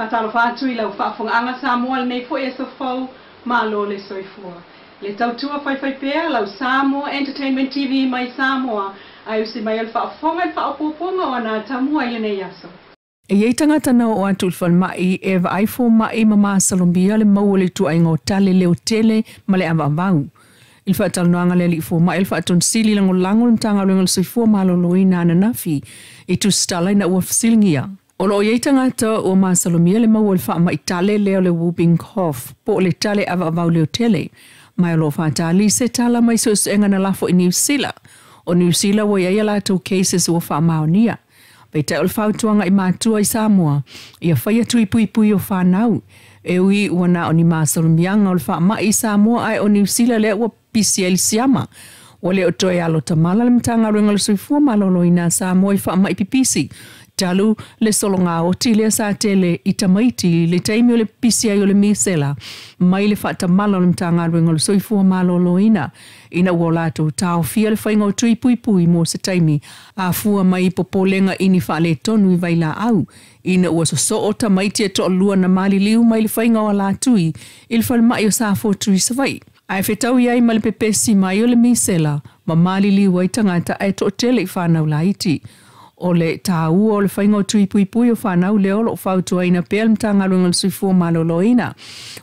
Faatalofa atu i lau faafofogaaga Samoa i lenei foi aso fou, malo le soifua. Le tautua faifaipea lau Samoa Entertainment TV mai Samoa, ae usi mai o le faafofoga i le faaopoopoga o ana atamua i lenei aso. E i ai tagata na oo atu i le falemai e vaai fomai ma masalomia le maua o le ituaiga o tale leotele ma le avaavau. I le faatalanoaga a le alii fomai o le Faatonisili Lagolago o le Matagaluega o le Soifua Maloloina ananafi i Tusitala ina ua fesiligia, o lo o i ai tagata ua masalomia le maua o le faamai tale lea o le whooping cough po o le tale avaavau leotele, ma o lo o faatali se tala mai suesuega na lafo i Niu Sila. O Niu Sila ua i ai a latou cases ua faamaonia. Peitai o le fautuaga i matua i Samoa, ia faia tui puipui o fanau. E ui ua na o ni masalomiaga o le faamai i Samoa ae o Niu Sila lea ua pisi ai le siama. Ua le o toe alo tamala le Matagaluega o le Soifua Maloloina a Samoa i faamai pipisi, talu le sologa oti lea sa tele i tamaiti i le taimi o le pipisi ai o le misela mai le faatamala o le Matagaluega o le Soifua Maloloina ina ua latou taofia le faiga o tui puipui mo se taimi afua mai i popolega i ni faaletonu i vailaau ina ua sosoo tamaiti e toalua na maliliu mai le faiga o alatui i le falemai o Safotu i Savaii. Ae fetaui ai ma le pepesi mai o le misela ma maliliu ai tagata ae toatele i fanau laiti. O le tāua o le faiga o tui puipui o fanau lea o lo o fautuaina pea le Matagaluega o le Soifua Maloloina.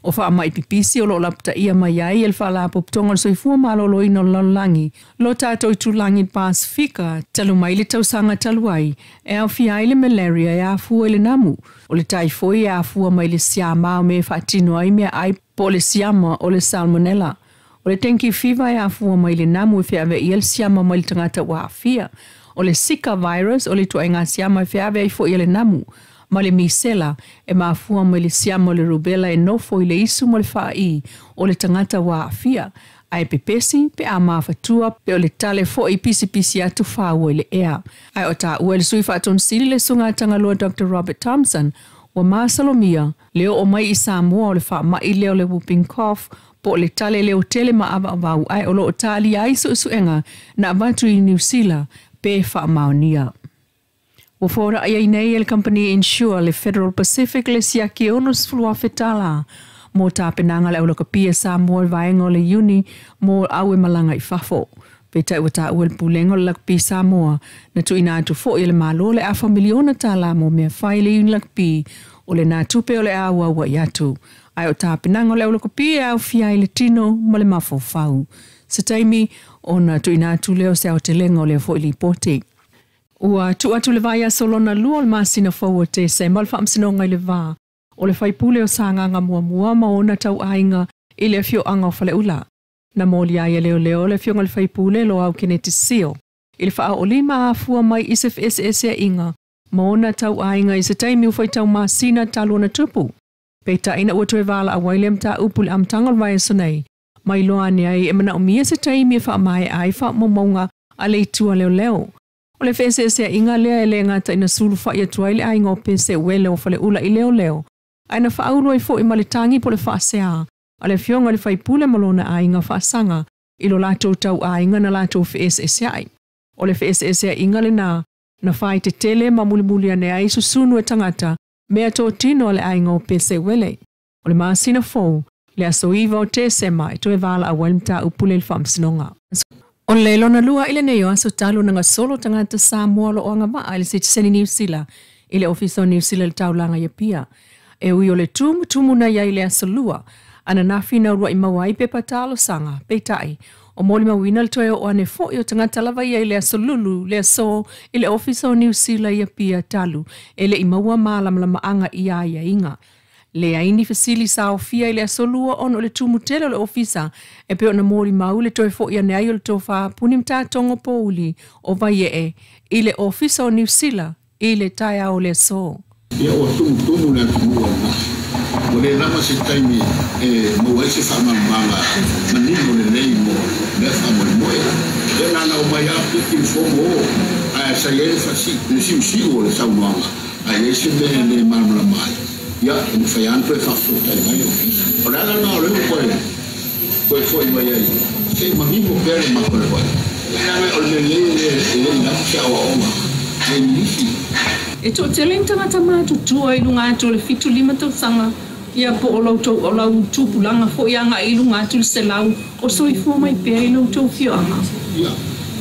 O faamai pipisi o lo o lapataia mai ai e le Faalapotopotoga o le Soifua Maloloina o le Lalolagi lo tatou itulagi Pasefika talu mai le tausaga talu ai, e aofia ai le malaria e afua i le namu, o le taifoi e afua mai le siama o mea e faatino ai meaai po o le siama o le salmonella. O le dengue fever e afua mai le namu e feaveaia le siama mai le tagata ua aafia. O le Zika virus o le ituaiga siama e feaveai foi e le namu. Ma le misela e mafua mai le siama o le rubella e nofo i le isu ma le faai o le tagata ua aafia. Ae pepesi pe a mafatua pe o le tale foi pisipisi atu fāua i le ea. Ae o taua e le sui faatonisili le susuga Tagaloa Dr. Robert Thompson ua masalomia le oo mai i Samoa o le faamai lea o le whooping cough po o le tale leotele ma avaavau, ae o lo o talia ai suesuega na avatu i Niu Sila pe faamaonia. Ua forai ai nei e le kamupani insure le Federal Pacific le siaki e $60,000 mo tapenaga a le aulakapi a Samoa i le vaega o le Iuni mo au e malaga i fafo. Peitai ua taua e le Pulega o le Lakapi Samoa na tuuina atu foi e le Malo le afa miliona tala mo mea fai i le Iuni Lakapi o lena tupe o le a auauai atu. Ae o tapenaga o le aulakapi e aofia ai le tino ma le mafaufau. Se taimi ona tuuina atu lea o se aotelega o lea foi lipoti. Ua tuu atu le vaiaso lona lua o le masina fou o Tesema o le Faamasinoga i le va o le faipule o Sagaga Muamua ma ona tauaiga i le afioaga o Faleula. Na moli ai e leoleo le afioga i le faipule Loau Keneti Sio i le faaoolima afua mai i se feeseeseaiga ma ona tauaiga i se taimi ua faitau masina talu ona tupu. Peitai ina ua toe valaau ai lea mataupu i le amataga o le vaiaso nei, ma iloa ane ai e manaomia se taimi e faamaea ai faamaumauga a le itu a leoleo. O le feeseeseaiga lea e le gata ina sulufa'i atu ai le aiga o Pese Uele o Faleula i leoleo, ae na faaulu ai foi ma le tagi po o le faasea a le afioga i le faipule ma lona aiga faasaga i lo latou tauaiga na latou feeseesea'i. O le feeseeseaiga lenā na faitetele ma mulimuli ane ai susunu e tagata mea totino a le aiga o Pese Uele. O le masina fou, le aso 9 o Tesema e toe valaau ai le mataupu lea i le Faamasinoga. O le lona lua i lenei o aso talu ona gasolo tagata Samoa o lo o agavaa i le sitiseni Niu Sila i le Ofisa o Niu Sila i le taulaga i Apia. E ui o le tumutumu na i ai i le aso Lua ananafi na uluai maua ai pepa talosaga, peitai o molimauina le toe oo ane foi o tagata lava ia i le aso Lulu le aso i le Ofisa o Niu Sila i Apia talu e le i maua malamalamaaga i aiaiga. Leai ni fesili sa aofia i le aso Lua ona o le tumu tele o le ofisa e pei ona molimau le toe foi ane ai o le tofa Puni Matatogo Pouli o Vaiee i le Ofisa o Niu Sila i le taeao o le aso. Ia ua tumutumu le atunuu ananafi. Ua le lava se taimi e maua ai se faamalamalamaga manino lelei mo lea faamoemoe. Ia na ona omai lava piki le fomo o, ae sa i ai le faasii, le siusiu o le saunoaga, a i ai se mea e le malamalama ai, ia e mafai lava ona toe faafesootai mai le ofisa. O le ala lena o lea ua toe toe foi mai ai, se i manino pea le matou vaai, leaga o le mea lelei e le i lava se aoaoga i nisi. E toʻatele tagata matutua i luga atu o le 75 tausaga ia po o loutou o lau tupulaga foʻi agaʻi i luga atu le 100 o soifua mai pea i loutou fioaga. Ia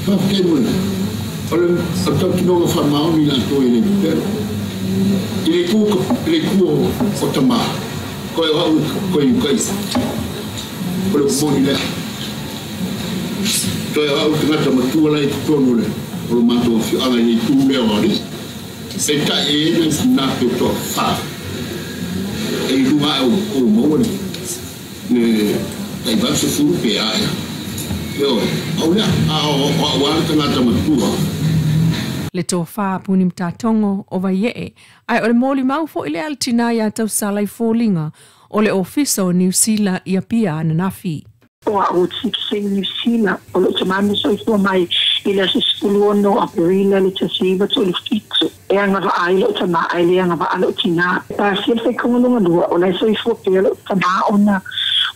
faafetai mo le o le tautinoga faamaoni latou e le pepelo i le itu i le itu o tamā koe o au koe i uka ia o le moni lea toe o au tagata matua la i totonu le o lo matou afioaga i le itu lea o alii peitai e i ai nai tina pe toafa e i luga ae o maua le le tai 80 pe a ea ioe au lea a o au lava le tagata matua. Le tofa puni matatogo o Vaiee, ae o le molimau foʻi lea a le tinā iā Tausala i foliga o le Ofisa o Niu Sila i Apia ananafi. O a'u sitiseni Niu Sila o lo'u tamā na soifua mai i le aso 16 o Aperila le 1937. E agava'a ai lo'u tamā ae lē agava'a lo'u tinā. E pasia le faitauga logalua o la e soifua pea lo'u tamā ona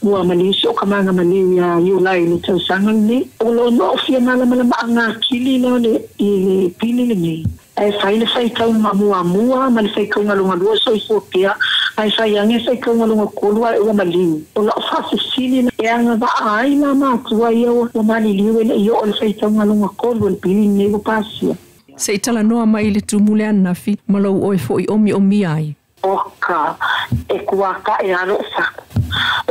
ua maliu so'o kamaga maliu iā Iulai i le tausaga lenei. O lo o no'ofia malamalama'aga atili la le i le pili lenei. Ae fai le faitauga muamua ma le faitauga logalua soifua pea, ae fai age faitauga logatolu ae ua maliu. O la'u faafesili e agava'a ai la matua ia ua maliliu e le'i oo le faitauga logatolu o le pili lenei ua pasia. Se i talanoa mai i le tumu le ananafi ma lou oe foʻi omiomia ai. Oka, e kuakaʻe a loʻu saku.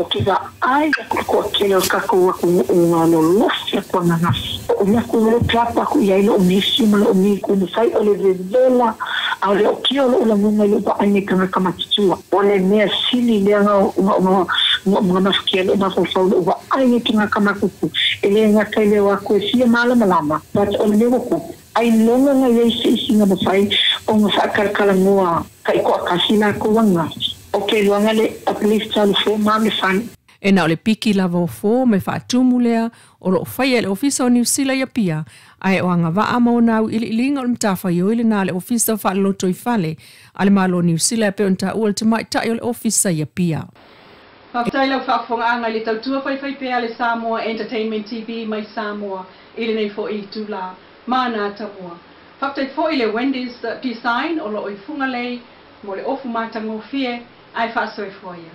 O ke vaai aku i toatele o kakou atunuu nga lolofi aku ananafi. Oʻu mea kulope aku aku iai loʻu nisi ma loʻu niku mafai o le vevela a o le okia o loʻu lagona i loʻu vaai nei kanaka matutua. O le mea sili lea nga nga nga mafukia loʻu mafaufau loʻu vaai nei kanaka matutu e le gata i le o aku e fia malamalama but o le mea ua kupu. Ai loga nga iai se isi nga mafai o nga faakalakalagoa ka i toakasi lakou angafi. O ke luaga le uplift alu fo ma le fale. E na o le piki lava o fō me faatumu lea o loo faia e le Ofisa o Niu Sila i Apia, ae o agavaa ma ona auiliiliga o le matafaioi lenā a le Ofisa o Faalolotoifale a le Malo o Niu Sila e pei ona taua le tamaitai o le Ofisa i Apia. Faafetai lau faafofogaaga i le tautua faifaipea a le Samoa Entertainment TV mai Samoa i lenei foʻi itulā ma nā tamua. Faafetai foʻi i le Wendy's Design o loo i Fugalei mo le ofu matagofie ae faasoifua ia.